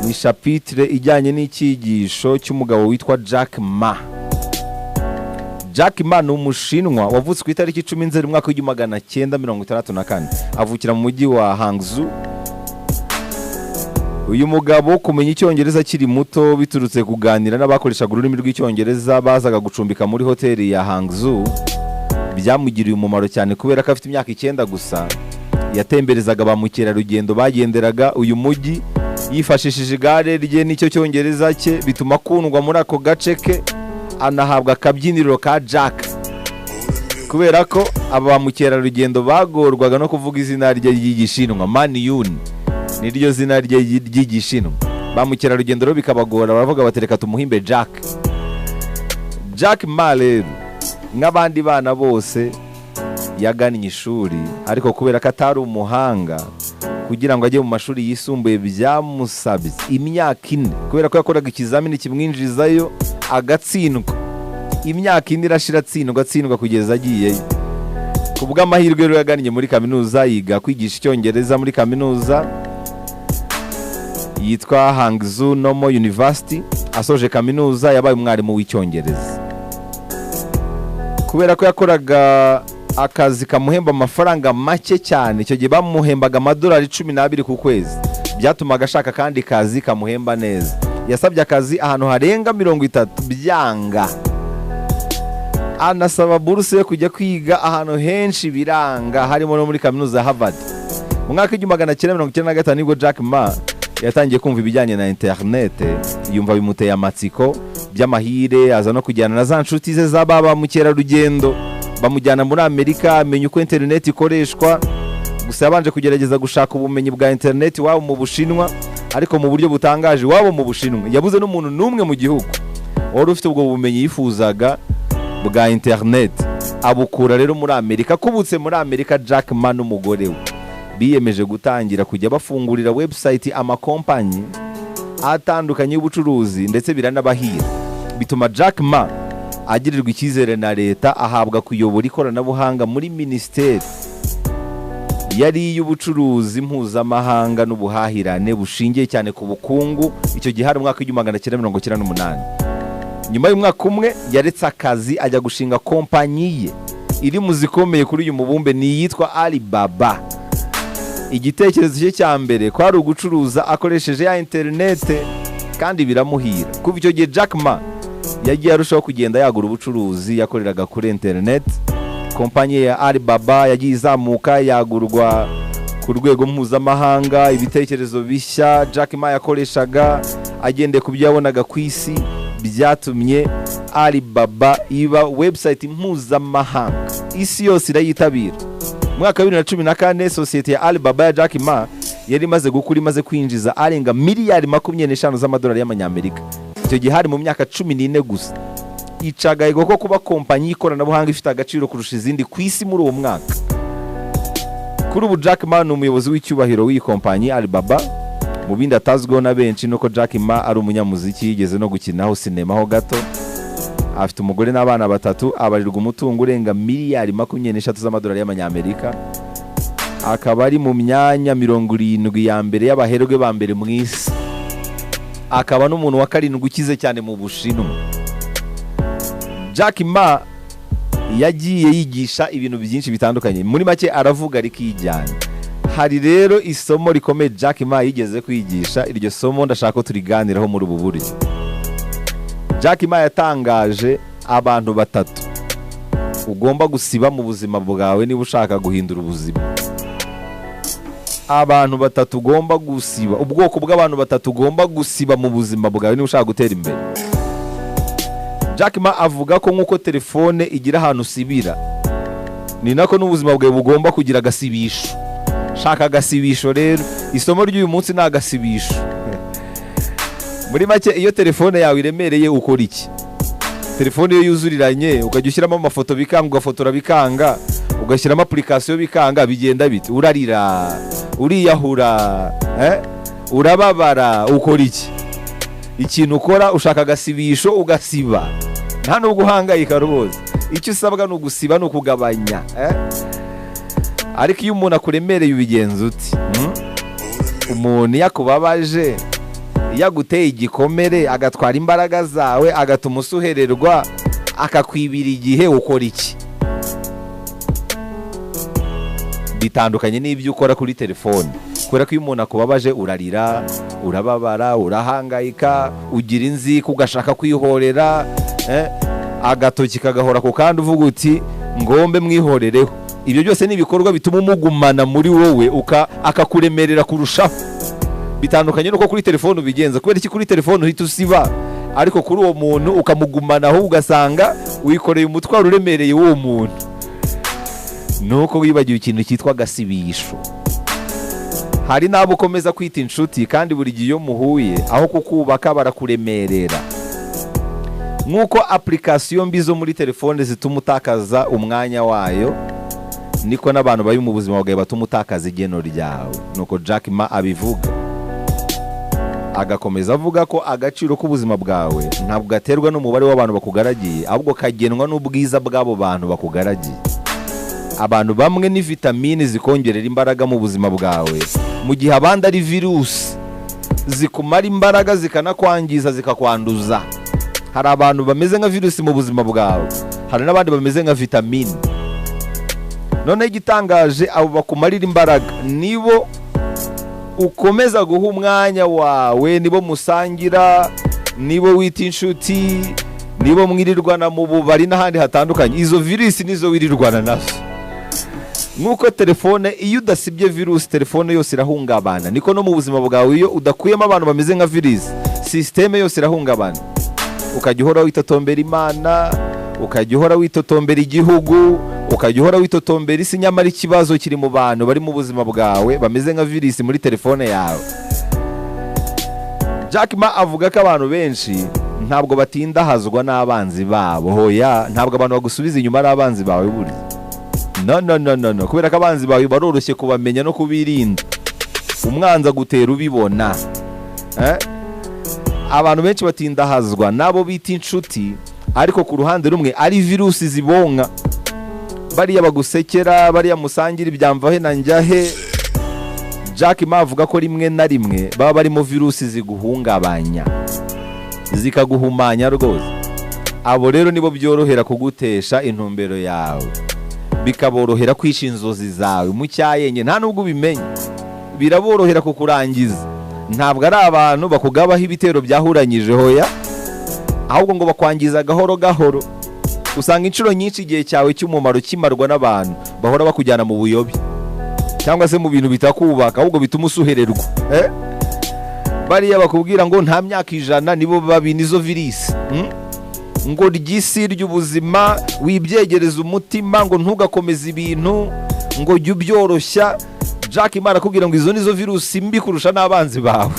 Ni chapitre ijyanye n'icyigisho cy'umugabo witwa Jack Ma. Jack Ma ni Umushinwa wavutse ku itariki 10 Nzeri, umwaka w'1964, avukira mu mujyi wa Hangzhou. Uyu mugabo kumenya Icyongereza akiri muto biturutse kuganira n'abakoreshaga ururimi rw'Icyongereza bazaga gucumbika muri hoteli ya Hangzhou byamugiriye umumaro cyane, kubera ko afite imyaka 9 gusa yatemberezaga ba mukerarugendo bagenderaga uyu mujyi yifashishije igare rye n'icyo Cyongereza cye, bituma akundwa muri ako gace ke, anahabwa akabyiniriro ka Jack, kubera ko aba ba mukerarugendo bagorwaga no kuvuga izina rye ry'Igishinwa. Man Yun niryo zina rye ry'Igishinwa. Ba mukerarugendo rero bikabagora, baravuga bati: "Reka tumuhimbe Jack." Jack Ma rero, nk'abandi bana bose, yagannye ishuri, ariko kubera ko atari umuhanga, kugira ngo ajye mu mashuri yisumbuye byamusabye imyaka 4, kubera ko yakoraga ikizamini kimwinjizayo agatsindwa. Imyaka 4 irashira atsindwa, atsindwa, kugeza agiyeyo. Ku bw'amahirwe rero yagannye muri kaminuza, yiga kwigisha Icyongereza muri kaminuza yitwa Hangzhou Normal University. Asoje kaminuza yabaye umwarimu w'Icyongereza. Kubera ko yakoraga akazi kamuhemba amafaranga make cyane, icyo gihe bamuhembaga amadolari 12 ku kwezi, byatumaga ashaka akandi kazi kamuhemba neza. Yasabye akazi ahantu harenga 30 byanga, anasaba buruse yo kujya kwiga ahantu henshi biranga, harimo no muri kaminuza ya Harvard. Mu mwaka w'1995 nibwo Jack Ma yatangiye kumva ibijyanye na interinete, yumva bimuteye amatsiko. By'amahire aza no kujyana na za nshuti ze z'aba ba mukerarugendo, bamujyana muri Amerika, amenya uko interineti ikoreshwa. Gusa yabanje kugerageza gushaka ubumenyi bwa interineti iwabo mu Bushinwa, ariko mu buryo butangaje iwabo mu Bushinwa yabuze n'umuntu n'umwe mu gihugu wari ufite ubwo bumenyi yifuzaga bwa interineti, abukura rero muri Amerika. Akubutse muri Amerika, Jack Ma n'umugore we biyemeje gutangira kujya bafungurira website amakompanyi atandukanye y'ubucuruzi, ndetse biranabahira, bituma Jack Ma agirirwa icyizere na leta, ahabwa kuyobora ikoranabuhanga muri minisiteri yari iy'ubucuruzi mpuzamahanga n'ubuhahirane bushingiye cyane ku bukungu. Icyo gihe hari umwaka w'1998. Nyuma y'umwaka umwe yaretse akazi, ajya gushinga kompanyi ye iri mu zikomeye kuri uyu mubumbe, ni iyitwa Alibaba. Igitekerezo cye cya mbere kwari ugucuruza akoresheje ya interinete, kandi biramuhira. Kuva icyo gihe Jack Ma yagiye arushaho kugenda yagura ubucuruzi yakoreraga kuri interineti. Kompanyi ya Alibaba yagiye izamuka, yagurwa ku rwego mpuzamahanga. Ibitekerezo bishya Jack Ma yakoreshaga agendeye ku byo yabonaga ku isi byatumye Alibaba iba website mpuzamahanga, isi yose irayitabira. Mu mwaka wa 2014 sosiyete ya Alibaba ya Jack Ma yari imaze gukura, imaze kwinjiza arenga miliyari 25 z'amadolari y'Amanyamerika. Icyo gihe hari mu myaka 14 gusa. Ica agahigo ko kuba kompanyi y'ikoranabuhanga ifite agaciro kurusha izindi ku isi muri uwo mwaka. Kuri ubu Jack Ma ni umuyobozi w'icyubahiro w'iyi kompanyi Alibaba. Mu bindi atazwiho na benshi nuko Jack Ma ari umunyamuziki, yigeze no gukinaho sinema ho gato. Afite umugore n'abana batatu, abarirwa umutungo urenga miliyari 23 z'amadolari y'Amanyamerika, akaba ari mu myanya 70 ya mbere y'abaherwe ba mbere mu isi, akaba n'umuntu wa karindwi ukize cyane mu Bushinwa. Jack Ma yagiye yigisha ibintu byinshi bitandukanye, muri make aravuga rikijyana. Hari rero isomo rikomeye Jack Ma yigeze kwigisha. Iryo somo ndashaka ko turiganiraho muri ubu buryo. Jack Ma yatangaje abantu batatu ugomba gusiba mu buzima bwawe niba ushaka guhindura ubuzima. Abantu batatu ugomba gusiba, ubwoko bw'abantu batatu ugomba gusiba mu buzima bwawe niba ushaka gutera imbere. Jack Ma avuga ko nk'uko telefone igira ahantu usibira, ni nako n'ubuzima bwawe bugomba kugira agasibisho. Shaka agasibisho rero. Isomo ry'uyu munsi ni agasibisho. Muri make, iyo telefone yawe iremereye ukora iki? Telefone iyo yuzuriranye, ukajya ushyiramo amafoto bikanga, ugafotora bikanga, ugashyiramo application bikanga, bigenda bite? Urarira, uriyahura, eh? Urababara, ukora iki? Ikintu ukora, ushaka agasibisho ugasiba, nta nubwo uhangayika rwose. Icyo usabwa ni ugusiba, ni ukugabanya, eh? Ariko iyo umuntu akuremereye ubigenza uti? Umuntu iyo akubabaje, Iyo aguteye igikomere, agatwara imbaraga zawe, agatuma usuhererwa, akakwibira igihe, ukora iki? Bitandukanye n'ibyo ukora kuri telefone, kubera ko iyo umuntu akubabaje urarira, urababara, urahangayika, ugira inzika, ugashaka kwihorera, agatoki kagahora ku kandi, uvuga uti ngombe mwihorereho. Ibyo byose ni ibikorwa bituma umugumana muri wowe, akakuremerera kurushaho. Bitandukanye nuko kuri telefone ubigenza. Kubera iki kuri telefone uhita usiba, ariko kuri uwo muntu ukamugumana, ahubwo ugasanga wikoreye umutwaro uremereye w'uwo muntu? Nuko wibagiwe ikintu cyitwa agasibisho. Hari n'abo ukomeza kwita inshuti, kandi buri gihe iyo muhuye, aho kukubaka barakuremerera. Nk'uko application mbi zo muri telefone zituma utakaza umwanya wayo, niko n'abantu bari mu buzima bwawe batuma utakaza igeno ryawe. Nuko Jack Ma abivuga. Agakomeza avuga ko agaciro k'ubuzima bwawe ntabwo gaterwa n'umubare w'abantu bakugaragiye, ahubwo kagenwa n'ubwiza bw'abo bantu bakugaragiye. Abantu bamwe ni vitamini zikongerera imbaraga mu buzima bwawe, mu gihe abandi ari virusi zikumara imbaraga, zikanakwangiza, zikakwanduza. Hari abantu bameze nka virusi mu buzima bwawe, hari n'abandi bameze nka vitamini. Noneho igitangaje, abo bakumarira imbaraga nibo ukomeza guha umwanya wawe, nibo musangira, nibo wita inshuti, nibo mwirirwana mu bubari n'ahandi hatandukanye. Izo virusi nizo wirirwana nazo. Nk'uko telefone iyo udasibye virusi telefone yose irahungabana, niko no mu buzima bwawe iyo udakuyemo abantu bameze nka virusi, système yose irahungabana. Ukajya uhora witotombera Imana, ukajya uhora witotombera igihugu, ukajya uhora witotombera isi, nyamara ikibazo kiri mu bantu bari mu buzima bwawe bameze nka virusi muri telefone yawe. Jack Ma avuga ko abantu benshi ntabwo batindahazwa n'abanzi babo. Hoya, ntabwo abantu bagusubiza inyuma ari abanzi bawe burya. No, no, no, no, no, kubera ko abanzi bawe baroroshye kubamenya no kubirinda. Umwanzi agutera ubibona. Abantu benshi batindahazwa n'abo bita inshuti, ariko ku ruhande rumwe ari virusi zibonka. Bariya bagusekera, bariya musangira ibyamvahe na njyahe, Jack Ma avuga ko rimwe na rimwe baba barimo virusi ziguhungabanya, zikaguhumanya rwose. Abo rero nibo byorohera kugutesha intumbero yawe, bikaborohera kwica inzozi zawe mu cyayenye nta nubwo ubimenya. Biraborohera kukurangiza. Ntabwo ari abantu bakugabaho ibitero byahuranyije, hoya, ahubwo ngo bakwangiza gahoro gahoro. Usanga inshuro nyinshi igihe cyawe cy'umumaro kimarwa n'abantu bahora bakujyana mu buyobe cyangwa se mu bintu bitakubaka, ahubwo bituma usuhererwa. Bariya bakubwira ngo nta myaka 100 nibo babi, nizo virisi. Ngo ry'isi ry'ubuzima wibyegereza umutima, ngo ntugakomeze ibintu, ngo jya ubyoroshya. Jack Ma arakubwira ngo izo nizo virusi mbi kurusha n'abanzi bawe.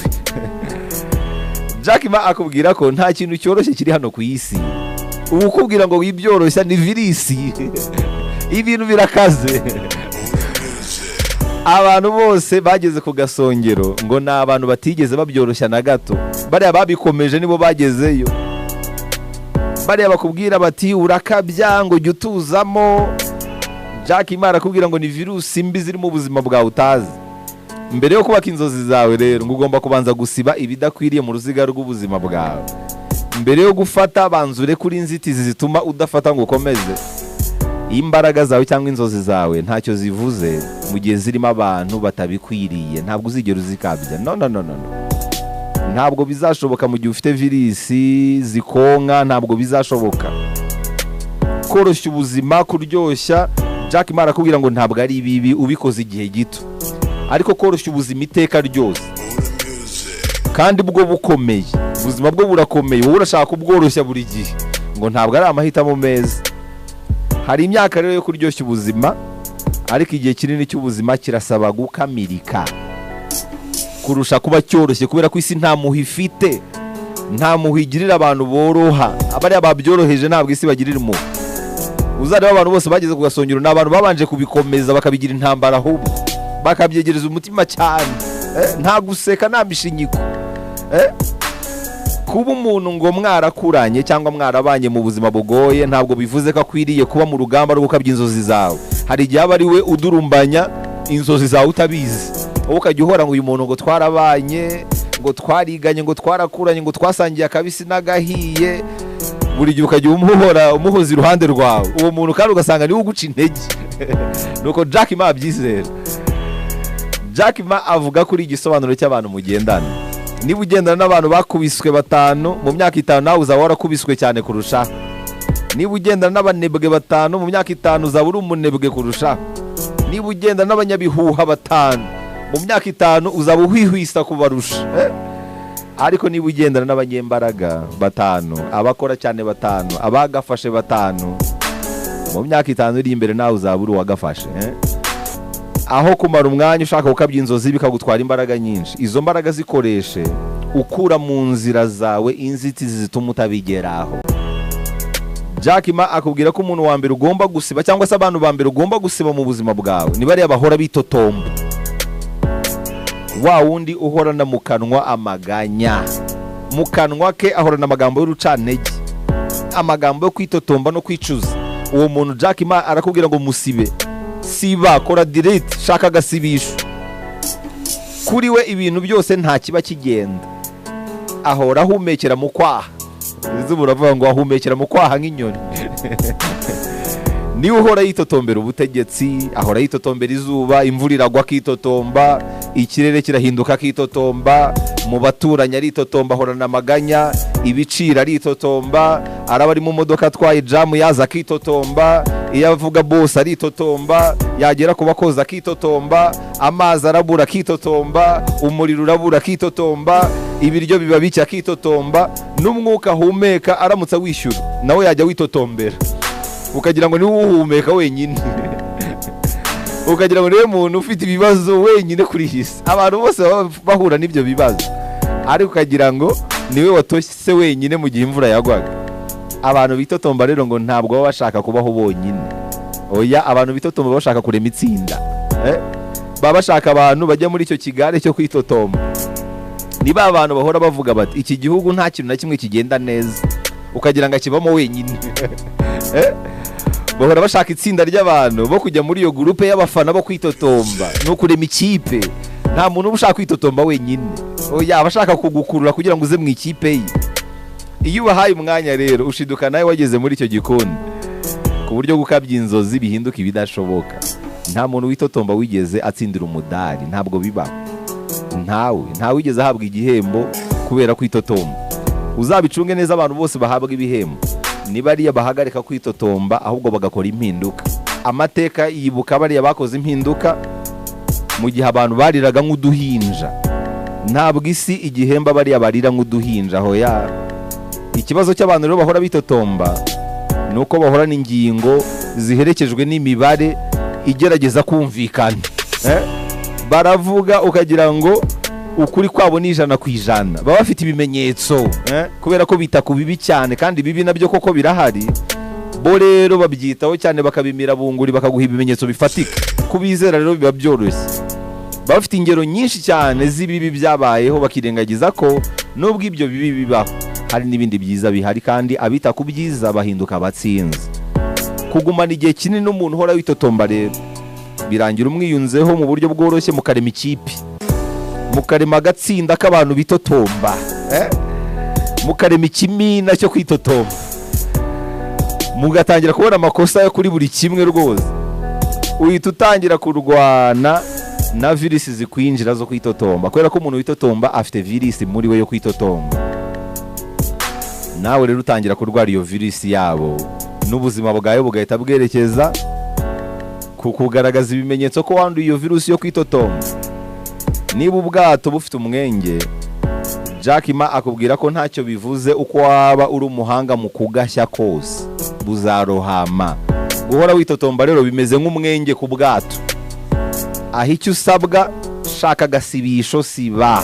Jack Ma akubwira ko nta kintu cyoroshye kiri hano ku isi. Ubu ukubwira ngo wibyoroshya ni virisi. Ibintu birakaze. Abantu bose bageze ku gasongero ngo ni abantu batigeze babyoroshya na gato. Bariya babikomeje nibo bagezeyo. Bariya bakubwira bati urakabya, ngo jya utuzamo, Jack Ma arakubwira ngo ni virusi mbi ziri mu buzima bwawe utazi. Mbere yo kubaka inzozi zawe rero, ngo ugomba kubanza gusiba ibidakwiriye mu ruziga rw'ubuzima bwawe. Mbere yo gufata, banza urekure inzitizi zituma udafata ngo ukomeze. Imbaraga zawe cyangwa inzozi zawe ntacyo zivuze mu gihe zirimo abantu batabikwiriye. Ntabwo uzigera uzikabya. No, no, no, no, no. Ntabwo bizashoboka mu gihe ufite virisi zikonka, ntabwo bizashoboka. Koroshya ubuzima, kuryoshya, Jack Ma arakubwira ngo ntabwo ari bibi ubikoze igihe gito, ariko koroshya ubuzima iteka ryose kandi bwo bukomeye, ubuzima bwo burakomeye, wowe urashaka kubworoshya buri gihe, ngo ntabwo ari amahitamo meza. Hari imyaka rero yo kuryoshya ubuzima, ariko igihe kinini cy'ubuzima kirasaba gukamirika kurusha kuba cyoroshye, kubera ko isi nta muhu ifite, nta muhu igirira abantu boroha. Abariya babyoroheje ntabwo isi bagirira impuhwe. Uzareba abantu bose bageze ku gasongero ni abantu babanje kubikomeza, bakabigira intambara, ahubwo bakabyegereza umutima cyane. Nta guseka, nta mishinyiko. Kuba umuntu ngo mwarakuranye cyangwa mwarabanye mu buzima bugoye ntabwo bivuze ko akwiriye kuba mu rugamba rwo gukabya inzozi zawe. Hari igihe aba ari we udurumbanya inzozi zawe utabizi, wowe ukajya uhora ngo uyu muntu ngo twarabanye, ngo Ngo twariganye, ngo twarakuranye, ngo twasangiye akabisi n'agahiye. Buri gihe ukajya umuhora umuhoza iruhande rwawe, uwo muntu kandi ugasanga niwe uguca intege. Nuko Jack Ma abyizera. Jack Ma avuga kuri igisobanuro cy'abantu mugendana. Niba ugendana n'abantu bakubiswe batanu, mu myaka 5 nawe uzaba warakubiswe cyane kurushaho. Niba ugendana n'abanebwe batanu, mu myaka 5 uzaba uri umunebwe kurushaho. Niba ugendana n'abanyabihuha batanu, mu myaka 5 uzaba uhwihwisa kubarusha. Ariko niba ugendana n'abanyembaraga batanu, abakora cyane batanu, abagafashe batanu, mu myaka 5 iri imbere nawe uzaba uri uwagafashe. Aho kumara umwanya ushaka gukabya inzozi bikagutwara imbaraga nyinshi, izo mbaraga zikoreshe ukura mu nzira zawe inzitizi zituma utabigeraho. Jack Ma akubwira ko umuntu wa mbere ugomba gusiba, cyangwa se abantu ba mbere ugomba gusiba mu buzima bwawe, ni bariya bahora bitotomba, wa wundi uhorana mu kanwa amaganya, mu kanwa ke ahorana amagambo y'urucantege, amagambo yo kwitotomba no kwicuza. Uwo muntu Jack Ma arakubwira ngo musibe, siba, kora delete, shaka agasibisho. Kuri we ibintu byose nta kiba kigenda, ahora ahumekera mu kwaha. Izuba uravuga ngo ahumekera mu kwaha nk'inyoni. Niba uhora yitotombera ubutegetsi, ahora yitotombera izuba, imvura iragwa akitotomba, ikirere kirahinduka akitotomba, mu baturanyi aritotomba, ahorana amaganya, ibiciro aritotomba, araba ari mu modoka atwaye jam yaza akitotomba, iyo avuga bose aritotomba, yagera ku bakozi akitotomba, amazi arabura akitotomba, umuriro urabura akitotomba, ibiryo biba bike akitotomba, n'umwuka ahumeka aramutse awishyura nawe yajya witotombera, ukagira ngo niwe uwuhumeka wenyine, ukagira ngo niwe muntu ufite ibibazo wenyine kuri iyi si. Abantu bose baba bahura n'ibyo bibazo, ariko ukagira ngo niwe watose wenyine mu gihe imvura yagwaga. Abantu bitotomba rero ngo ntabwo baba bashaka kubaho bonyine. Oya, abantu bitotomba baba bashaka kurema itsinda. Baba bashaka abantu bajya muri icyo kigare cyo kwitotomba. Ni ba bantu bahora bavuga bati iki gihugu nta kintu na kimwe kigenda neza, ukagira ngo akibamo wenyine. Bahora bashaka itsinda ry'abantu bo kujya muri iyo groupe y'abafana bo kwitotomba, ni ukurema ikipe. Nta muntu uba ushaka kwitotomba wenyine. Oya, aba ashaka kugukurura kugira ngo uze mu ikipe ye. Iyo ubahaye umwanya rero ushiduka nawe wageze muri icyo gikundi, ku buryo gukabya inzozi bihinduka ibidashoboka. Nta muntu witotomba wigeze atsindira umudari, ntabwo bibaho. Ntawe wigeze ahabwa igihembo kubera kwitotomba. Uzabicunge neza, abantu bose bahabwa ibihembo ni bariya bahagarika kwitotomba ahubwo bagakora impinduka. Amateka yibuka bariya bakoze impinduka mu gihe abantu bariraga nk'uduhinja. Ntabwo isi igihemba bariya barira nk'uduhinja, hoya. Ikibazo cy'abantu rero bahora bitotomba ni uko bahorana ingingo ziherekejwe n'imibare igerageza kumvikana. Baravuga ukagira ngo ukuri kwabo ni 100%. Baba bafite ibimenyetso, kubera ko bita ku bibi cyane, kandi ibibi nabyo koko birahari. Bo rero babyitaho cyane, bakabimira bunguri, bakaguha ibimenyetso bifatika. Kubizera rero biba byoroshye. Baba bafite ingero nyinshi cyane z'ibibi byabayeho, bakirengagiza ko nubwo ibyo bibi bibaho hari n'ibindi byiza bihari, kandi abita ku byiza bahinduka abatsinzi. Kugumana igihe kinini n'umuntu uhora witotomba rero birangira umwiyunzeho mu buryo bworoshye, mukarema ikipe, mukarema agatsinda k'abantu bitotomba, mukarema ikimina cyo kwitotomba, mugatangira kubona amakosa yo kuri buri kimwe rwose. Uhita utangira kurwana na virisi zikwinjira zo kwitotomba, kubera ko umuntu witotomba afite virisi muri we yo kwitotomba. Nawe rero utangira kurwara iyo virisi yabo, n'ubuzima bwawe bugahita bwerekeza ku kugaragaza ibimenyetso ko wanduye iyo virusi yo kwitotomba. Niba ubwato bufite umwenge, Jack Ma akubwira ko ntacyo bivuze uko waba uri umuhanga mu kugashya kose, buzarohama. Guhora witotomba rero bimeze nk'umwenge ku bwato. Aho icyo usabwa, shaka agasibisho, siba.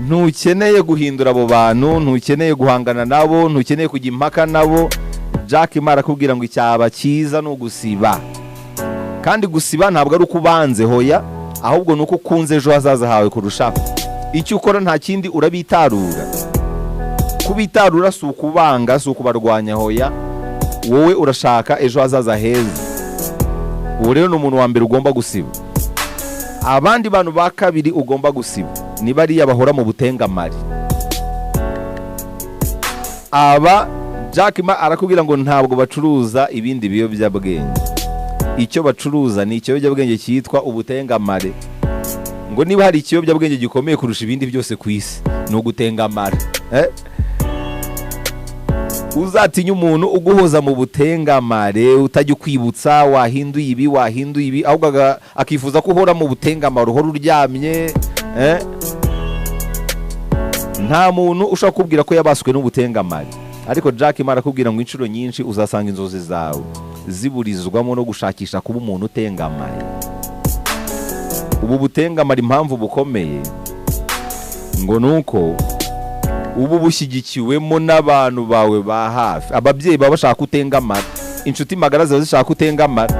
Ntukeneye guhindura abo bantu, ntukeneye guhangana nabo, ntukeneye kujya impaka nabo. Jack Ma arakubwira ngo icyaba cyiza ni ugusiba. Kandi gusiba ntabwo ari uko ubanze, hoya, ahubwo ni uko ukunze ejo hazaza hawe kurushaho. Icyo ukora nta kindi, urabitarura. Kubitarura si ukubanga, si ukubarwanya, hoya. Wowe urashaka ejo hazaza heza. Uwo rero ni umuntu wa mbere ugomba gusiba. Abandi bantu ba kabiri ugomba gusiba Ni bariya bahora mu butengamari. Aba Jack Ma arakubwira ngo ntabwo bacuruza ibindi biyobyabwenge, icyo bacuruza ni ikiyobyabwenge cyitwa ubutengamare. Ngo niba hari ikiyobyabwenge gikomeye kurusha ibindi byose ku isi, ni ugutengamara. Uzatinya umuntu uguhoza mu butengamare, utajya ukwibutsa wahinduye ibi, wahinduye ibi, ahubwo akifuza ko uhora mu butengamare, uhora uryamye. Nta muntu ushobora kukubwira ko yabaswe n'ubutengamare, ariko Jack Ma arakubwira ngo inshuro nyinshi uzasanga inzozi zawe ziburizwamo no gushakisha kuba umuntu utengamaye. Ubu butengamare impamvu bukomeye ngo nuko ubu bushyigikiwemo n'abantu bawe ba hafi. Ababyeyi baba bashaka utengamara, inshuti magara ziba zishaka utengamara,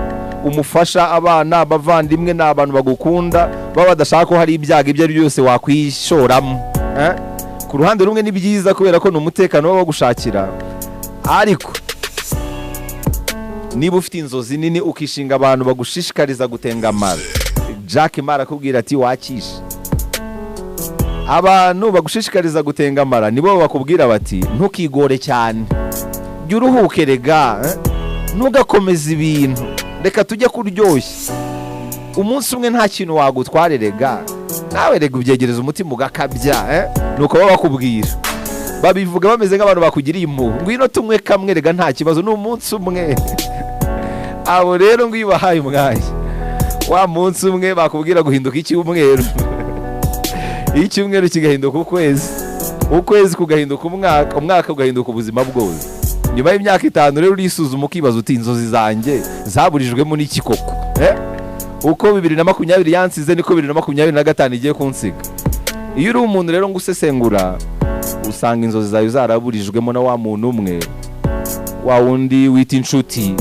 umufasha, abana, abavandimwe ni abantu bagukunda, baba badashaka ko hari ibyago ibyo ari byo byose wakwishoramo. Ku ruhande rumwe ni byiza kubera ko ni umutekano baba bagushakira, ariko niba ufite inzozi nini ukishinga abantu bagushishikariza gutengamara, Jack Ma arakubwira ati wakishe. Abantu bagushishikariza gutengamara nibo bakubwira bati ntukigore cyane, jya uruhuke rega, ntugakomeze ibintu, reka tujye kuryoshya, umunsi umwe nta kintu wagutware rega, nawe rega ubyegereza umutima ugakabya. Nuko baba bakubwira, babivuga bameze nk'abantu bakugiriye impuhwe, ngwino tumwe kamwe rega nta kibazo, ni umunsi umwe. Abo rero ngo iyo ubahaye umwanya wa munsi umwe bakubwira guhinduka icyumweru, icyumweru kigahinduka ukwezi, ukwezi kugahinduka umwaka, umwaka ugahinduka ubuzima bwose. Nyuma y'imyaka 5 rero urisuzuma ukibaza uti inzozi zanjye zaburijwemo n'iki koko? Uko 2020 yansize niko 2025 igiye kunsiga. Iyo uri umuntu rero ngo usesengura, usanga inzozi zawe zaraburijwemo na wa muntu umwe, wa wundi wita inshuti,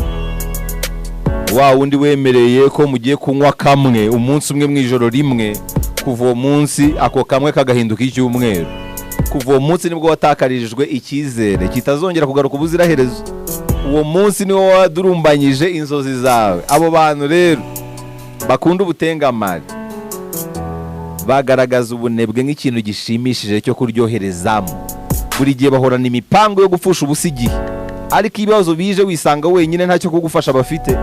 wa wundi wemereye ko mugiye kunywa kamwe umunsi umwe mu ijoro rimwe, kuva uwo munsi ako kamwe kagahinduka icyumweru. Kuva uwo munsi nibwo watakarijwe icyizere kitazongera kugaruka ubuziraherezo. Uwo munsi niwo wadurumbanyije inzozi zawe. Abo bantu rero bakunda ubutengamari bagaragaza ubunebwe nk'ikintu gishimishije cyo kuryoherezamo. Buri gihe bahorana imipango yo gupfusha ubusa igihe, ariko ibibazo bije wisanga wenyine ntacyo kugufasha bafite.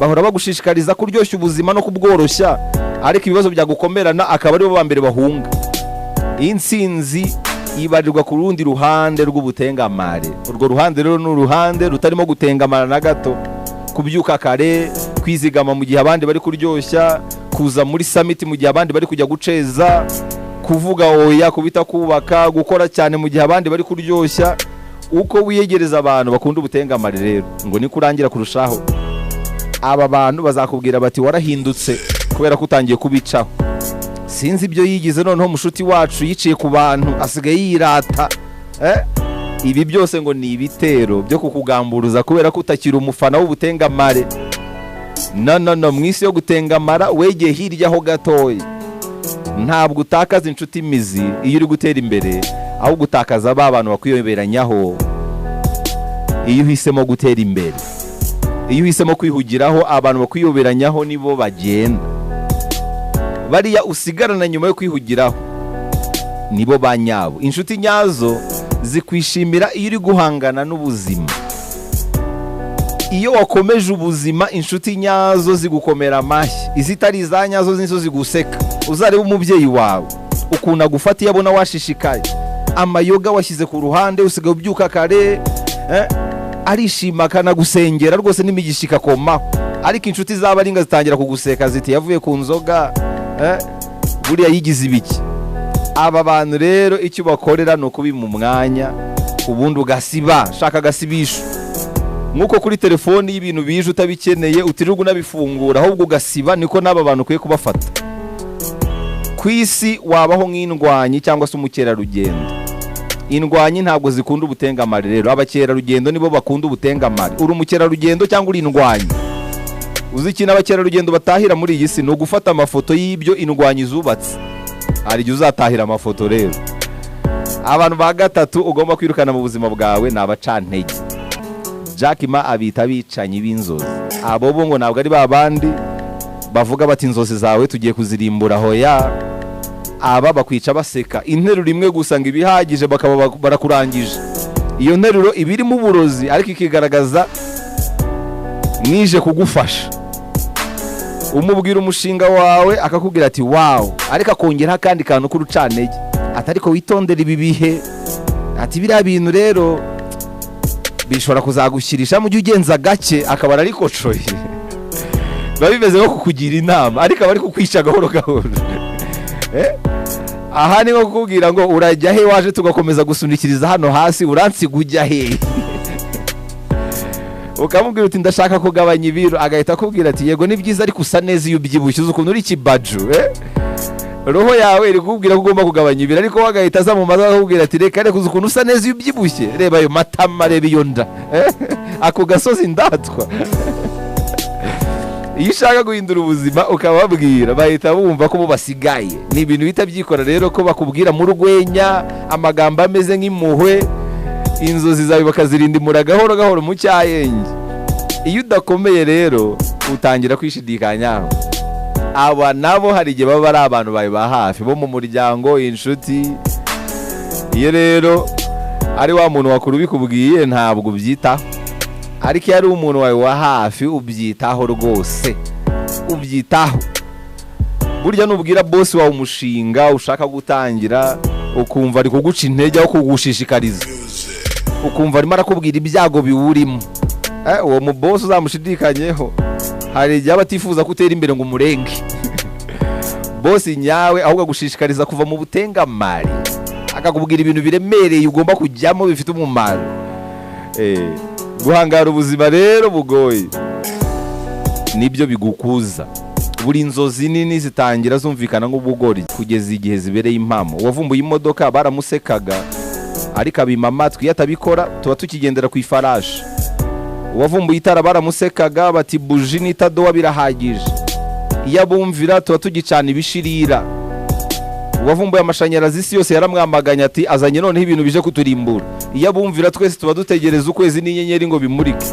Bahora bagushishikariza kuryoshya ubuzima no kubworoshya, ariko ibibazo byagukomerana akaba aribo ba mbere bahunga. Intsinzi ibarirwa ku rundi ruhande rw'ubutengamare. Urwo ruhande rero ni uruhande rutarimo gutengamara na gato. Kubyuka kare, kwizigama mu gihe abandi bari kuryoshya, kuza muri summit mu gihe abandi bari kujya guceza, kuvuga oya kubita kubaka, gukora cyane mu gihe abandi bari kuryoshya. Uko wiyegereza abantu bakunda ubutengamare rero ngo niko urangira kurushaho. Aba bantu bazakubwira bati warahindutse kubera ko utangiye kubicaho. Sinzi ibyo yigize noneho mushuti wacu yiciye ku bantu asigaye yirata. Ibi byose ngo ni ibitero byo kukugamburuza kubera ko utakiri umufana w'ubutengamare. No no no, mu isi yo gutengamara wegeye hirya ho gatoya. Ntabwo utakaza inshuti imizi iyo uri gutera imbere, aho gutakaza ba bantu bakwiyoberanyaho iyo uhisemo gutera imbere. Iyo uhisemo kwihugiraho, abantu bakwiyoberanyaho nibo bagenda. Bariya usigarana nyuma yo kwihugiraho nibo ba nyabo. Inshuti nyazo zikwishimira iyo uri guhangana n'ubuzima. Iyo wakomeje ubuzima, inshuti nyazo zigukomera amashyi, izitari iza nyazo nizo ziguseka. Uzarebe umubyeyi wawe ukuntu agufata iyo abona washishikaye, amayoga washyize ku ruhande, usigaye ubyuka kare, arishima akanagusengera rwose n'imigisha ikakomaho. Ariko inshuti zaba ari inga zitangira kuguseka ziti yavuye ku nzoga, buriya yigize ibiki. Aba bantu rero icyo bakorera ni ukubima umwanya, ubundi ugasiba, shaka agasibisho. Nkuko kuri telefoni y'ibintu bije utabikeneye utirirwa unabifungura, ahubwo ugasiba, niko n'aba bantu ukwiye kubafata. Ku isi wabaho nk'indwanyi cyangwa se umukerarugendo. Indwanyi ntabwo zikunda ubutengamare rero, abakerarugendo nibo bakunda ubutengamare. Uri umukerarugendo cyangwa uri indwanyi? Uzi ikintu abakerarugendo batahira muri iyi si ni ugufata amafoto y'ibyo indwanyi zubatse. Hari igihe uzatahira amafoto rero. Abantu ba gatatu ugomba kwirukana mu buzima bwawe ni abacantege. Jack Ma abita abicanyi b'inzozi. Abo bo ngo ntabwo ari ba bandi bavuga bati inzozi zawe tugiye kuzirimbura, hoya. Aba bakwica baseka, interuro imwe gusa ngo ibihagije bakaba barakurangije. Iyo nteruro iba irimo uburozi ariko ikigaragaza nije kugufasha. Umubwira umushinga wawe akakubwira ati wow, ariko akongeraho akandi kantu k'urucantege, ati ariko witondere ibi bihe, ati biriya bintu rero bishobora kuzagushyirisha mu gihe ugenza gake, akaba ararikocoye. Biba bimeze nko kukugira inama ariko aba ari kukwica gahoro gahoro. Aha ni nko kukubwira ngo urajya he waje tugakomeza gusunikiriza hano hasi, uransiga ujya he? Ukamubwira uti ndashaka kugabanya ibiro, agahita akubwira ati yego ni byiza ariko usa neza iyo ubyibushye, uzi ukuntu uri ikibaju. Roho yawe iri kukubwira ko ugomba kugabanya ibiro, ariko we agahita aza mu mazi akakubwira ati reka reka, uzi ukuntu usa neza iyo ubyibushye, reba ayo matama, reba iyo nda, ako gasozi ndatwa. Iyo ushaka guhindura ubuzima ukababwira bahita bumva ko bo basigaye. Ni ibintu bihita byikora rero ko bakubwira mu rwenya amagambo ameze nk'impuhwe, inzozi zawe bakazirindimura gahoro gahoro mu cyayenge. Iyo udakomeye rero utangira kwishidikanyaho. Aba nabo hari igihe baba ari abantu bawe ba hafi bo mu muryango, inshuti. Iyo rero ari wa muntu wakuru ubikubwiye ntabwo ubyitaho, ariko iyo ari umuntu wawe wa hafi ubyitaho rwose, ubyitaho. Burya nubwira bosi wawe umushinga ushaka gutangira, ukumva ari kuguca intege aho kugushishikariza, ukumva arimo arakubwira ibyago biwurimo, uwo mu bosi uzamushidikanyeho. Hari igihe aba atifuza ko utera imbere ngo umurenge. Bosi nyawe ahubwo agushishikariza kuva mu butengamari, akakubwira ibintu biremereye ugomba kujyamo bifite umumaro. Guhangara ubuzima rero bugoye nibyo bigukuza. Buri nzozi nini zitangira zumvikana nk'ubugori kugeza igihe zibereye impamo. Uwavumbuye imodoka baramusekaga, ariko abima amatwi, iyo atabikora tuba tukigendera ku ifarashi. Uwavumbuye itara baramusekaga bati buji n'itadowa birahagije, iyo abumvira tuba tugicana ibishirira. Uwavumbuye amashanyarazi isi yose yaramwamaganye ati azanye noneho ibintu bije kuturimbura, iyo abumvira twese tuba dutegereza ukwezi n'inyenyeri ngo bimurike.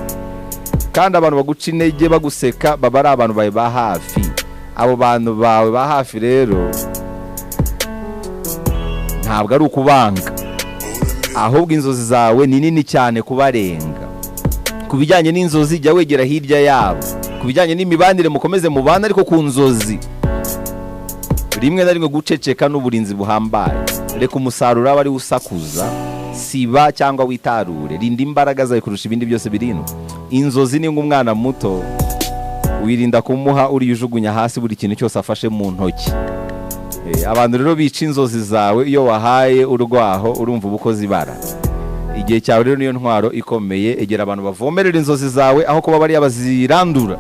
Kandi abantu baguca intege baguseka baba ari abantu bawe ba hafi. Abo bantu bawe ba hafi rero ntabwo ari ukubanga, ahubwo inzozi zawe ni nini cyane kubarenga. Ku bijyanye n'inzozi jya wegera hirya yabo, ku bijyanye n'imibanire mukomeze mubane, ariko ku nzozi rimwe na rimwe guceceka n'uburinzi buhambaye. Reka umusaruro abe ari usakuza, siba cyangwa witarure, rinda imbaraga zawe kurusha ibindi byose birindwa. Inzozi ni nk'umwana muto, wirinda kumuha uriya ujugunya hasi buri kintu cyose afashe mu ntoki. Abantu rero bica inzozi zawe iyo wahaye urwaho, urumva uba ukoze ibara. Igihe cyawe rero niyo ntwaro ikomeye, egera abantu bavomerera inzozi zawe aho kuba bariya bazirandura.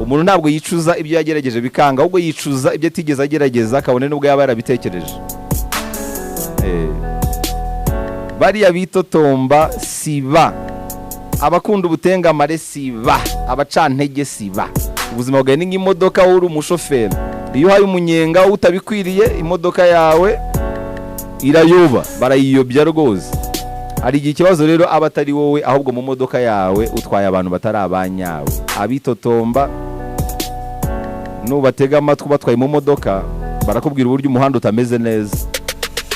Umuntu ntabwo yicuza ibyo yagerageje bikanga, ahubwo yicuza ibyo atigeze agerageza kabone nubwo yaba yarabitekereje. Bariya bitotomba siba, abakunda ubutengamare siba, abacantege siba. Ubuzima bwawe ni nk'imodoka, uri umushoferi. Iyo uhaye umunyenga utabikwiriye imodoka yawe irayoba, barayiyobya rwose. Hari igihe ikibazo rero aba atari wowe, ahubwo mu modoka yawe utwaye abantu batari abanyawe. Abitotomba nubatega amatwi batwaye mu modoka barakubwira uburyo umuhanda utameze neza.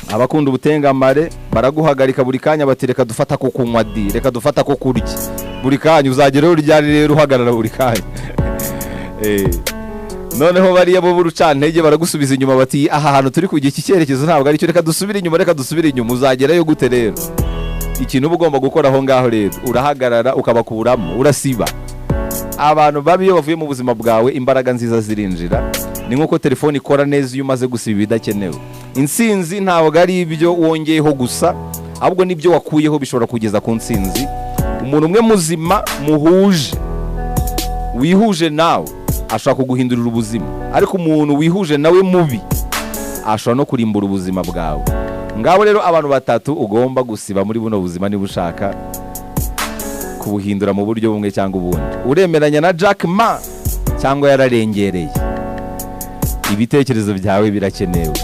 Abakunda ubutengamare baraguhagarika buri kanya bati reka dufata ko kunywa di, reka dufata ko kurya. Buri kanya uzageraho ryari rero uhagarara buri kanya. Noneho bariya bo burucantege baragusubiza inyuma bati aha hantu turi kujya iki cyerekezo ntabwo aricyo, reka dusubire inyuma, reka dusubire inyuma. Uzagerayo gute rero? Ikintu uba ugomba gukora aho ngaho rero, urahagarara ukabakuramo, urasiba. Abantu babi iyo bavuye mu buzima bwawe imbaraga nziza zirinjira. Ni nkuko telefone ikora neza iyo umaze gusiba ibidakenewe. Intsinzi ntabwo ari ibyo wongeyeho gusa, ahubwo n'ibyo wakuyeho bishobora kugeza ku ntsinzi. Umuntu umwe muzima muhuje, wihuje nawe, ashobora kuguhindurira ubuzima, ariko umuntu wihuje nawe mubi ashobora no kurimbura ubuzima bwawe. Ngabo rero abantu batatu ugomba gusiba muri buno buzima niba ushaka kubuhindura mu buryo bumwe cyangwa ubundi. Uremeranya na Jack Ma cyangwa yararengereye? Ibitekerezo byawe birakenewe.